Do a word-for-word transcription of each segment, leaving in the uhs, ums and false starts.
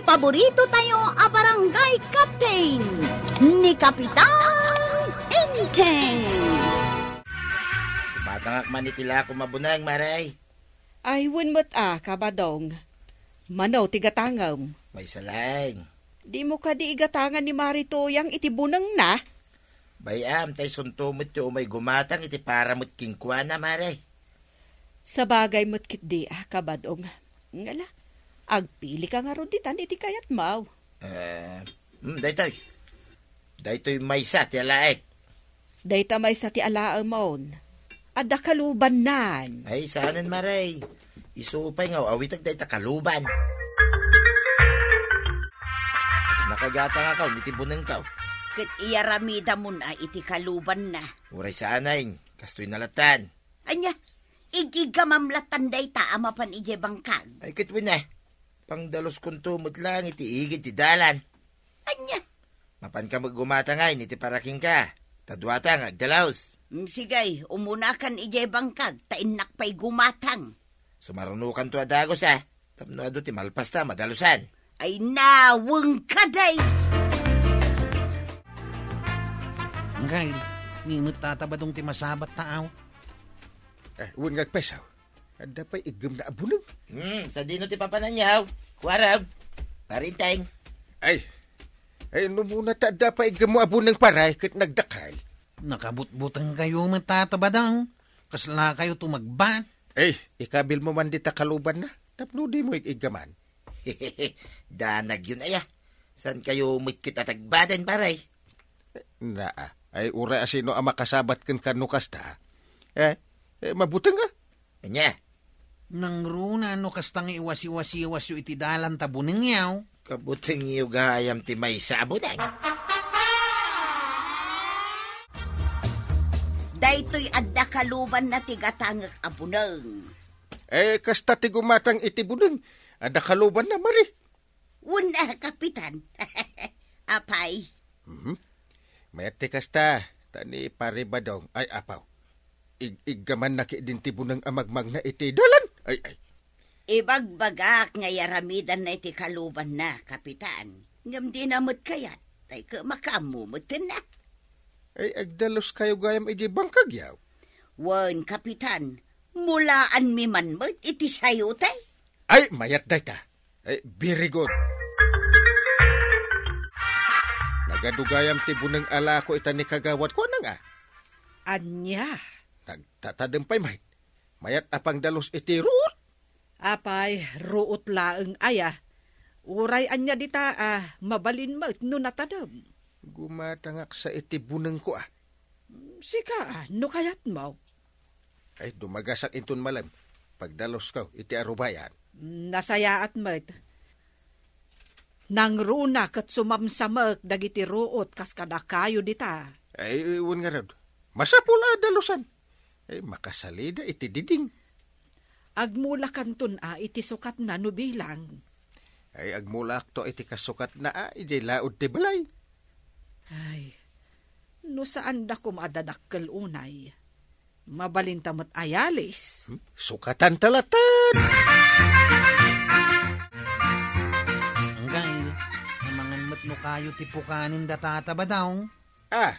Paborito tayo a barangay captain, ni Kapitan Enteng. Kumatangak man iti lako mabuneng, Mare. Ay, wen met a, Kabadong. Mano ti gatangem? Maysa laeng. Dimo kadi igatangan ni Mari Tuyang iti bunengna? Bay-am, ta isunto met ti umay gumatang iti para met kenkuana, Mare. Sabagay met ketdi a, Kabadong. Ngala, agpilika ngarud ditan iti kayatmo. Eh, hmm, daytoy. Daytoy maysa ti alaek. Dayta maysa ti alaemon. Adda kalubannan. Ay, saanen, Mare. Isu pay nga aw-awitek dayta kaluban. Nakagatangakon iti bunengko. Ket iyaramidamon a iti kalubanna. Uray saanen, kastoy na lattan. Ania, ig-iggamam lattan dayta a mapan idiay bangkag? Ay, ket wen a, pangdaluskonto met laeng iti igid ti dalan. Ania? Mapanka met gumatang iti para kenka, ta duata nga agdalus. Mm, sige, umunakan idiay bangkag, ta innak pay gumatang. Sumarunokanto a dagus a, tapno adu ti malpasta a madalusan. Ay, nawengka, day! Angkay, ni met tatabadong ti masabat taaw. Eh, wen nga agpesaw. Adda pay iggemna a buneng. Hmm, sadino ti papananyaw? Kuarab? Parinteng? Ay. Ay, no muna ta adda pay iggemmo a buneng, pare, ket nagdakkel. Nakabutbutengkayo met tatabadong. Kaslakayo tumagbat. Ay, ikabilmo man dita kalubanna. Tapno dimo ig-iggaman. Danagyon aya. Saankayo met ket a tagbaden, pare? Naa, ay uray a sino a makasabat kenka no kasta. Eh, eh, mabuteng a. Ania? Nangruna no kasta nga iwasiwasiwasyo iti dalan ta bunengyo. Kabutengyo gayam ti maysa a buneng. Daytoy adda kalubanna ti gatangek a buneng. Eh, kasta ti gumatang iti buneng. Adda kalubanna, Mari. Wen a, Kapitan. Apay? Mhm. Mayat ti kasta, ta ni Pare Badong, ay, apaw. Ig-iggamanna ketdin ti buneng a magmagna iti dalan. Ay, ay. Ibagbagak nga iyaramidanna iti kalubanna, Kapitan. Ngem dina met kayat, tay ket makaammo metten a. Ay, agdaluskayo gayam idiay bangkagyo? Wen, Kapitan, mulaanmi man met iti sayote. Ay, mayat dayta. Ay, very good. Nagadu gayam ti buneng a lako ita ni kagawad ko, nang a? Ania? Nagtatadem pay met. Mayat a pangdalus iti ruot. Apay, ruot laeng aya. Uray ania dita a mabalin met no natadem. Gumatangak sa iti bunengko a. Sika a, no kayatmo. Ay, dumagasak inton malem. Pagdalusko iti arubayan. Nasayaat met. Nangruna ket sumamsamek dagiti ruot kas kadakayo dita. Ay, wen ngarud. Masapul a dalusan. Ay, makasalida iti diding. Agmulakanton a iti sukatna no bilang. Ay, agmulakto iti kasukatna a idiay laud ti balay. Ay, no saanda koma a dadakkel unay, mabalinta met a yalis. Hmm? Sukatanta latta. Anggayo, amangan met no kayo ti pukanen da Tata Badong. Ah.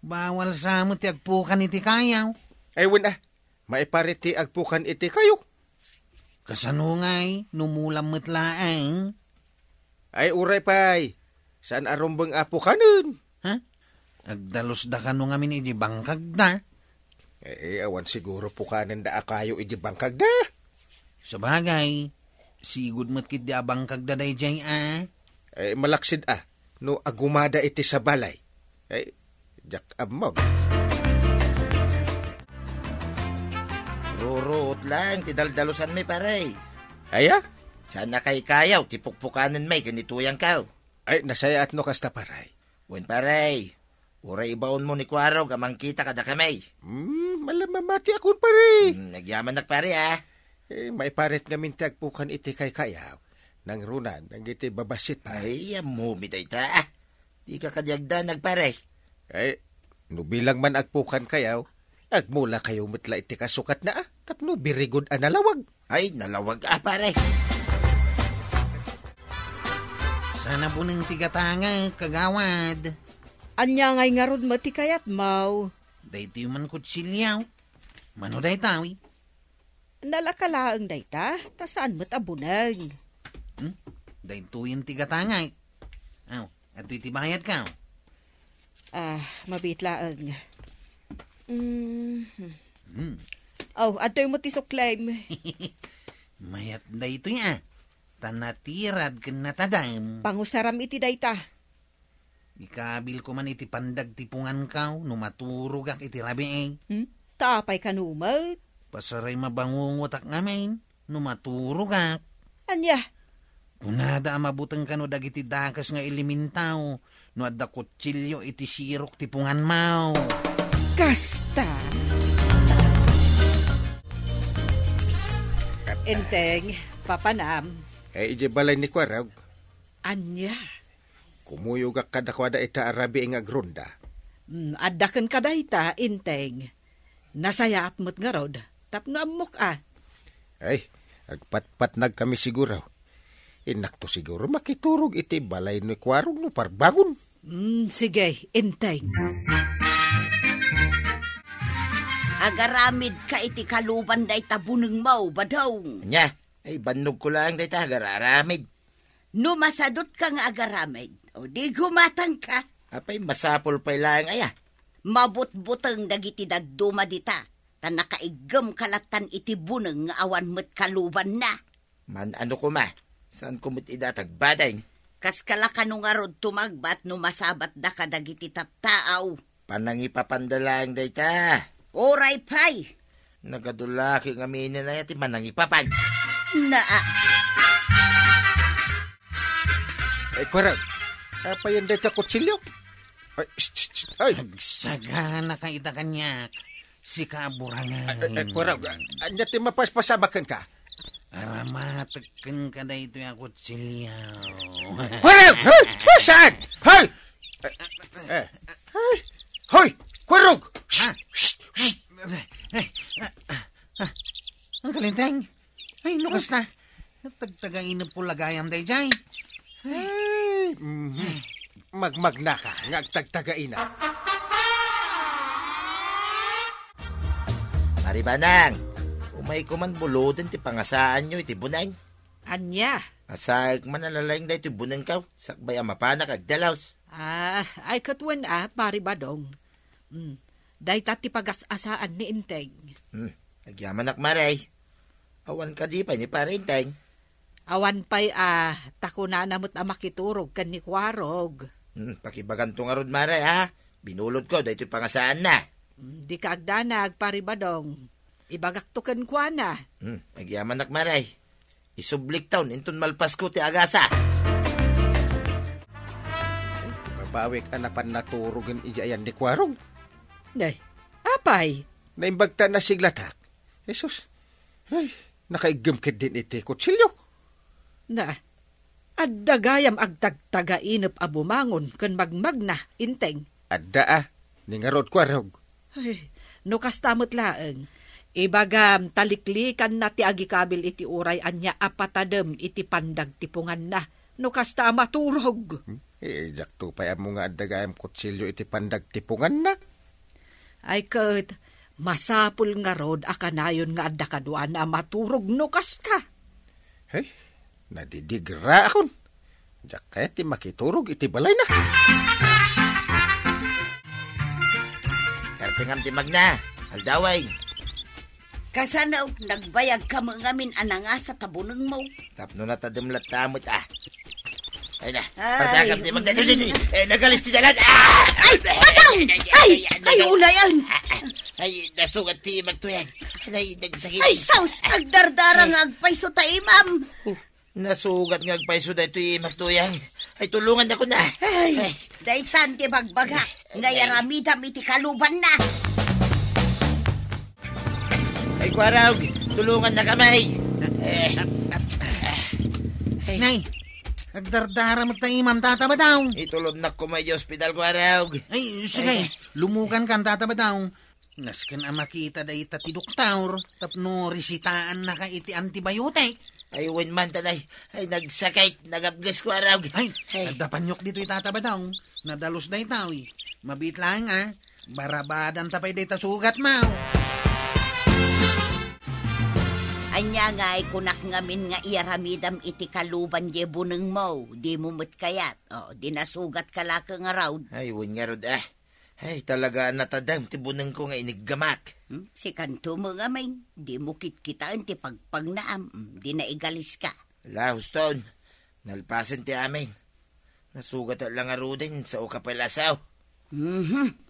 Bawal sa met ti agpukan iti kayo. Ay, wen a. Maiparit ti agpukan iti kayo. Kasano ngay, no mulam met laeng? Ay, uray pay. Saan a rumbeng a pukanen? Ha? Agdalus da kano ngamin iti bangkag da? Eh, eh, awan siguro pukanen da a kayo iti bangkag da. Sabagay, sigud met ketdi a bangkag da dayjay a. Eh, malaksid a, no agumada iti sabalay. Eh, diak ammo. Ruruot lang ti daldalusanmi, pare. Aya? Saan a kaykayaw ti pukpukanen mi ken ni Tuyang kaw? Ay, nasayaat no kasta, pare. Wen, pare. Uray ibaonmo ni Kuarog a mangkita kadakami. Hmm, malamamati akon, pare. Hmm, nagyamanak, pare, ah. Eh, maiparit ngamin ti agpukan iti kaykayaw. Nangruna, dagiti babassit, pare. Ay, ammom dayta, ah. Dika kadi agdanag, pare. Eh, no bilang man agpukan kayaw, agmula kayo met la iti kasukatna, ah. Tapno birigod a nalawag. Ay, nalawag, ah, pare. Saan a buneng ti gatangek, kagawad? Ania ngay ngarud met ti kayatmo? Daytoy man kutsilio. Mano dayta, wi? Nalaka laeng dayta, ta saan met a buneng. Hmm? Daytoyen ti gatangek. Aw, adtoy ti bayadko. Ah, mabiit laeng. Mm. Hmm. Aw, adtoy met ti suklem. Mayat daytoy, a. Ta natirad ken natadem. Pangusaram iti dayta. Ikabilko man iti pandagtiponganko no maturogak iti rabii. Hmm? Ta apay kano met? Pasaray mabangungotak ngamin no maturogak. Ania? Kunada a mabuteng kano dagiti dakes nga elemento no adda kutsilio iti sirok ti punganmo. Kasta. Enteng, papanam. Eh, idiay balay ni Kuarog. Ania? Kumuyogak kadakuada ita a rabii nga agronda. Mm, adda kenka dayta, Enteng. Nasayaat met ngarud, tapno ammok a. Ay, agpatpatnagkami siguro. Innakto siguro makiturog iti balay ni Kuarog no parbangon. Mm, sige, Enteng. Agaramidka iti kaluban dayta bunengmo, Badong. Ania? Ay, bannogko laeng dayta agararamid. No masadutka nga agaramid, o di gumatangka. Apay, masapul pay laeng aya? Mabutbuteng dagiti dadduma dita, ta nakaiggemka lattan iti buneng nga awan met kalubanna. Man-ano koma, saanko met ida tagbadeng? Kaskala kano ngarud tumagbat no masabatdaka dagiti tattaaw? Panangipapanda laeng dayta. Uray pay. Nagadulaki nga minen aya ti manangipapan. Naa. Ay, Kuarog. Apayen dayta kutsilio? Ay, shh, shh, shh, ay. Agsaganaka ita kaniak. Sika a burangen. Ay, ay, Kuarog, ania ti mapaspasamak kenka? Aramatek kenka daytoy a kutsilio. Kuarog! Hoy! Hoy! Saan? Hoy! Eh, eh, eh. Hoy! Hoy! Kuarog! Shh! Ha? Shh! Shh! Eh, eh, ah, ah, ah. Ang kalinteng. Ay, no kasta. Tagtagainepko la gayam dayjay. Ay, mhm. Magmagnaka nga agtagtagainep. Pari Badong, umayko man buloden ti pangasaanyo iti buneng. Ania? Asaek man a nalaing daytoy bunengko, sakbay a mapanak agdalus. Ah, ay ket wen a, Pari Badong. Mm. Dayta ti pagas-asaan ni Enteng. Hmm, agyamanak, Mare. Awan kadi pay ni Pare Enteng? Awan pay a, ta kunana met a makiturog ken ni Kuarog. Hmm, pakibaganto ngarud, Mare, ha? Binulodko daytoy pangasaanna. Hmm, dika agdanag, Pari Badong. Ibagakto kenkuana. Hmm, agyamanak, Mare. Isublikton inton malpasko ti agasa. Ti babawik a napan naturogen idiay ayan ni Kuarog. Nay, apay? Naimbag ta nasiglatak. Jesus, ay, nakaiggem ketdin iti kutsilio. Na, adda gayam agtagtagainep a bumangon ken magmagna, Enteng. Adda a, ni ngarud Kuarog. Ay, no kasta met laeng, ibagam ta liklikanna ti agikabil iti uray ania a patadem iti pandagtiponganna, no kasta a maturog. Hmm? Eh, diakto pay ammo nga adda gayam kutsilio iti pandagtiponganna. Ay ket, masapul ngarud a kanayon nga adda kaduana a maturog no kasta. Hey, nadidigraakon. Diak kayat ti makiturog iti balayna. Kartengam ti magna, aldawen. Kasano, nagbayagka met ngamin a nangasa ta bunengmo? Tapno natadem latta met, a. Ay na, ay, pardakam ti magna, di, di, di. Eh, nagalis ti dalan. Ah! Ay, Badong! Ay, ay, ay, ulayan! Ay, nasugat ti imagto yan. Ay, nagsakit. Ay, sus! Agdardara nga agpayso ta imam. Oh, nasugat nga agpayso daytoy imagto yan. Ay, tulongannakon a. Ay, ay. Daytan ti bagbaga. Ay, nga ay. Yaramidam iti kalubanna. Ay, Kuarog, tulongannakami. Eh. Ay. Nay, agdardara met ta imam, Tata Badong. Itulodnak koma iti ospital, Kuarog. Ay, sige, ay. Lumukankan, Tata Badong. Nasken a makita dayta ti doktor tapno resitaannaka iti antibiotic. Ay, wen man, tatay. Ay, nagsakit. Nagapges ko, arog. Ay, Ay. Adda panyok ditoy, Tata Badong. Nadalus daytoy. Mabiit laeng, a. Barabadanta pay dayta sugatmo. Ania ngay kunak ngamin nga iyaramidam iti kaluban diay bunengmo? Dimo met kayat. O, di nasugatka la ngarud. Ay, wen ngarud, a. Ay, talaga a natadem ti bunengko nga iniggamak. Hmm? Sikanto met ngamin, dimo kitkitaen ti pagpagnaam, hmm, di naigaliska. Ala, huston. Nalpasen ti amin. Nasugat la ngaruden, sao ka pay lasaw. Mhm.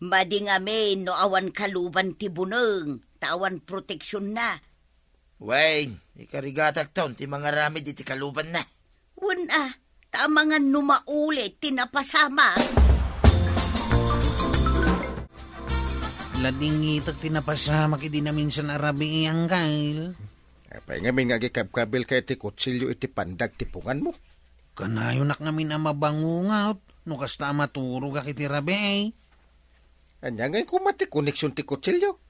Madi ngamin no awan kaluban ti buneng, ta awan proteksionna. Wen, ikarigatakton ti mangaramid iti kalubanna. Wen a, ta amangan no maulit ti napasamak. Ladingitek ti napasamak idi naminsan a rabii, Angkel. Apay ngamin nga agikabkabilka iti kutsilio iti pandag ti punganmo? Kanayonak ngamin a mabangungot no kasta a maturogak iti rabii. Ania ngay koma ti koneksion ti kutsilio?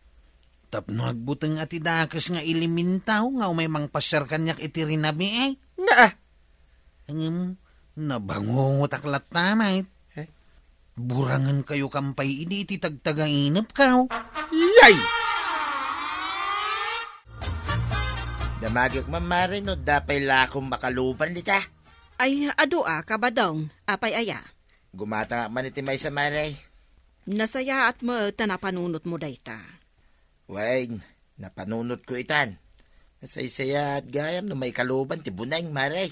Tapno agbuteng a ti dakes nga elemento nga umay mangpasiar kaniak iti rinabii. Naa! Ngem, nabangungotak latta met. Eh? Burangenkayo kan pay idi iti tagtagainepko. Yay! Damagek man, mare, no adda pay lakom a kaluban dita. Ay, adu a, Kabadong. Apay aya? Gumatangak man iti maysa, mare. Nasayaat met ta napanunotmo dayta. Wen, napanunotko itan. Nasaysayaat gayam no maikaluban ti buneng, mare.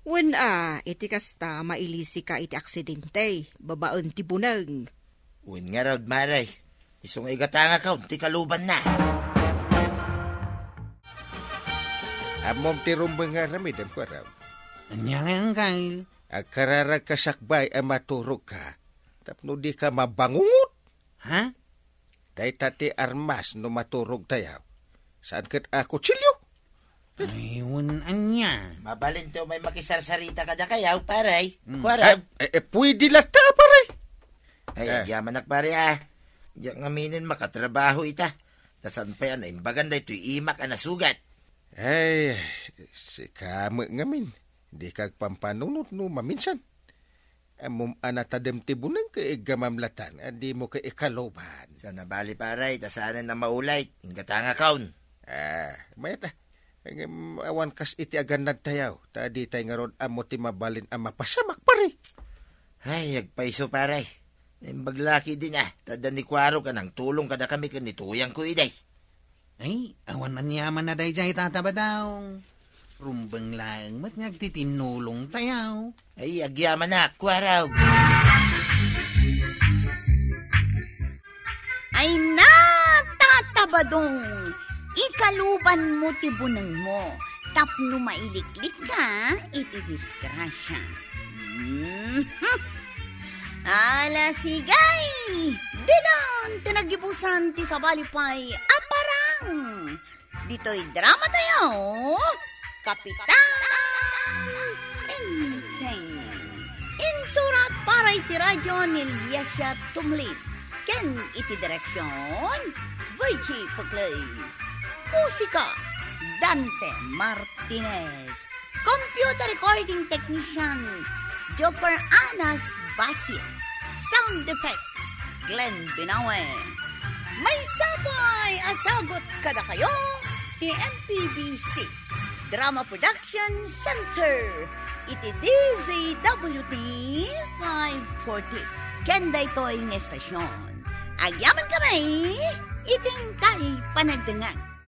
Wen a, iti kasta, mailisika iti aksidente, babaen ti buneng. Wen ngarud, mare. Isu nga igatangakon ti kalubanna. Ammom ti rumbeng nga aramidem, kuarog. Ania ngay, Angkel? Agkararagka sakbay a maturogka tapno dika mabangungot. Ha? Dayta ti armas no maturogtayo. Saan ket a kutsilio? Ay, wen ania. Mabalin ti umay makisarsarita kadakayo, pare. Hmm. Kuarog. Eh, eh, eh, pwede latta, pare. Ay, eh, agyamanak, pare, a. Diak ngaminen makatrabaho ita. Ta saan pay a naimbagan daytoy imak a nasugat. Ay, sika met ngamin. Dika agpampanunot no maminsan. Ammom a natadem ti buneng ket iggamam latan a dimo ket ikaluban. Saan a bali, pare, ta saanen a maulit. Inggatangakon. Ah, mayat a. Ngem awan kas iti agannadtayo, ta ditay ngarud ammo ti mabalin a mapasamak, pare. Ay, agpayso, pare. Naimbag la ketdin a, ta adda ni kuarog a nangtulong kadakami ken ni tuyangko idi. Ay, awan aniaman a daydiay, Tata Badong. Rumbeng laeng met nga agtitinnulongtayo. Ay, agyamanak, kuarog. Ay na, Tata Badong, ikalubanmo ti bunengmo tapno mailiklika iti disgrasia. Mhm. Ala, sige! Dinan ti nagibusan ti sabali pay a parang. Ditoy dramatayo, Kapitan Enteng. Insurat para iti radio ni Liesia Tumlid. Ken iti direksion, Virgie Puclay. Musika, Dante Martinez. Computer recording technician, Jopper Anas Basil. Sound effects, Glenn Binawe. Maysa pay a sagut kadakayo ti M P B C Drama Production Center iti D Z W T five forty. Ken daytoy nga estasion, agyaman kami iti inkay panagdengngeg.